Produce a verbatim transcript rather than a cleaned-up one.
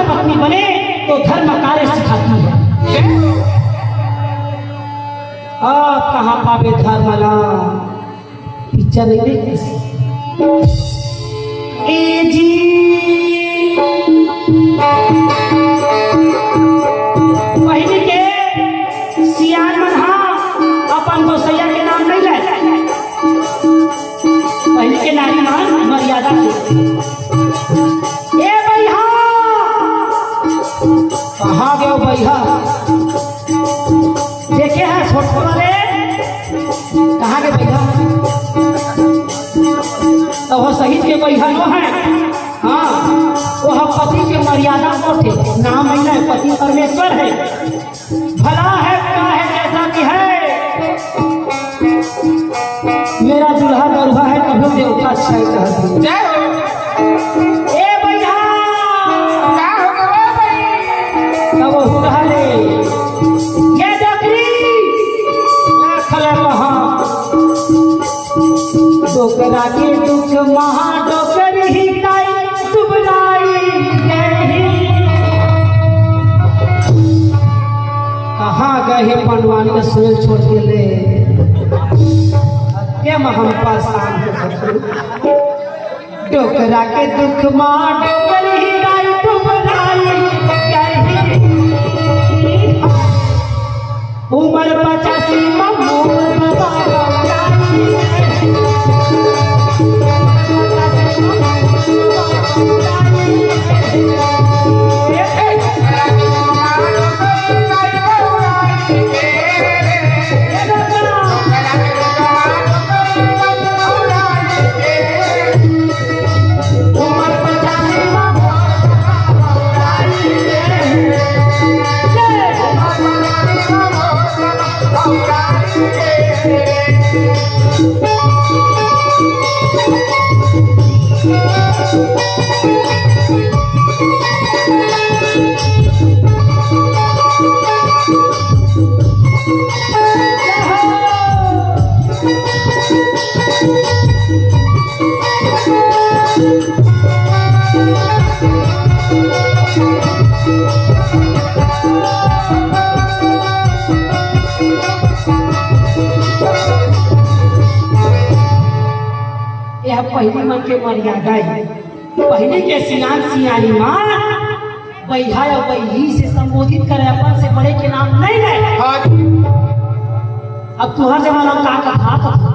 पत्नी बने तो धर्म कार्य सिखाती है। अब कहाँ पाबे धर्म ला? पिक्चर नहीं देखे? ए जी, पहिली के सियान मन हा अपन गोसैया के नाम नहीं ले। पहिली के नारी मन मर्यादा के। ए बइहा, कहाँ गयो बइहा? देखे है छोटको वाले, कहाँ के बइहा? तो वो सहित के बइहा नो है। हाँ, वो हम पति के मर्यादा को थे, नाम नहीं है, पति परमेश्वर है। भला है, बुरा है, जैसा भी है, मेरा दूल्हा गरुआ है, कभी देवता अच्छा है, कहत है। जय हो। ए बइहा, का हो गवा भाई? तब वो हुरहा ले, ये डोकरी, रख ले वहाँ। डोकरा के दुख महा डोकरी ही ताई दुबराई गई। कहाँ गए हे पंडवानी का सुनेल छोड़ के ले? के हम परेशान हो। डोकरा के दुख महा डोकरी ही ताई दुबराई गई। उमर पचासी मा मोर बाबा। यह पहिली मन के मर्यादा है। पहिली के सियान सियानी माँ बइहा या बइही से संबोधित करे, अपन से बड़े के नाम नहीं ले। हाँ जी। अब तुहर जमाना में का कथा, कथा?